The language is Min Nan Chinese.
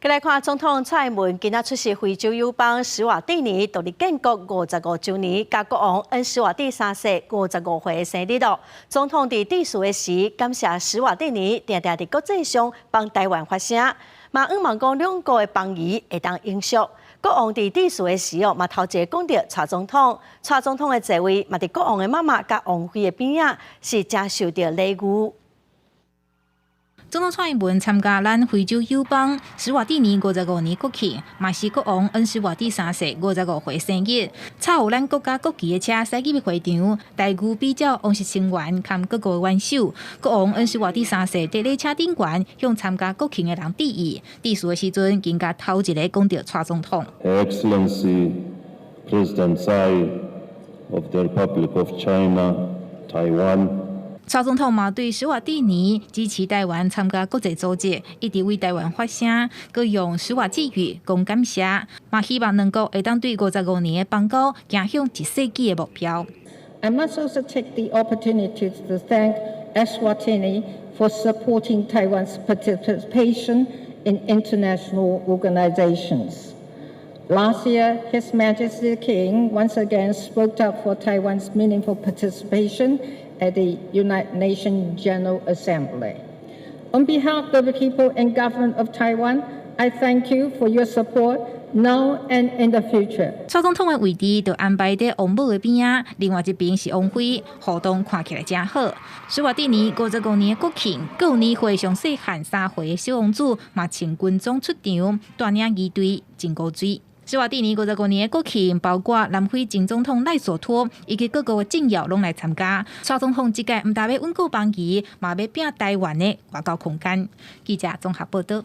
來看總統蔡英文今仔出席非洲友邦史瓦蒂尼獨立建國55週年，佮國王恩史瓦蒂三世55歲的生日咯。總統佇致辭的時，感謝史瓦蒂尼定定佇國際上幫台灣發聲，嘛向望講兩國的邦誼會當永續。國王佇致辭的時哦，嘛頭一个講著蔡總統，蔡總統的座位嘛佇國王的媽媽佮王妃的邊仔，是誠受著禮遇。總統蔡英文參加咱非洲友邦史瓦蒂尼55年國慶，嘛是國王恩史瓦蒂三世55歲生日。插有咱國家國旗的車駛入去會場，待遇比照王室成員佮各國元首。國王恩史瓦蒂三世佇咧車頂懸向參加國慶的人致意。致辭的時陣，更加頭一个講著蔡總統。 Excellency President Tsai of the Republic of China, Taiwan. 蔡總統嘛對史瓦蒂尼支持台灣參加國際組織，一直為台灣發聲，閣用史瓦濟語講感謝，嘛希望兩國會當對五十五年的邦交行向一世紀的目標。 I must also take the opportunity to thank Eswatini for supporting Taiwan's participation in international organizations. Last year, His Majesty the King once again spoke up for Taiwan's meaningful participation at the United Nations General Assembly. On behalf of the people and government of Taiwan, I thank you for your support now and in the future. 蔡總統的位置就安排佇王母的邊仔，另外一邊是王妃，互動看起來誠好。史瓦蒂尼五十五年的國慶，閣有年歲上細漢3歲的小王子嘛穿軍裝出場，帶領儀隊真古錐。史瓦蒂尼五十五年的國慶，包括南非前總統賴索托以及各國的政要攏來參加。蔡總統這屆毋但欲穩固邦誼，嘛欲拚台灣的外交空間。記者綜合報導。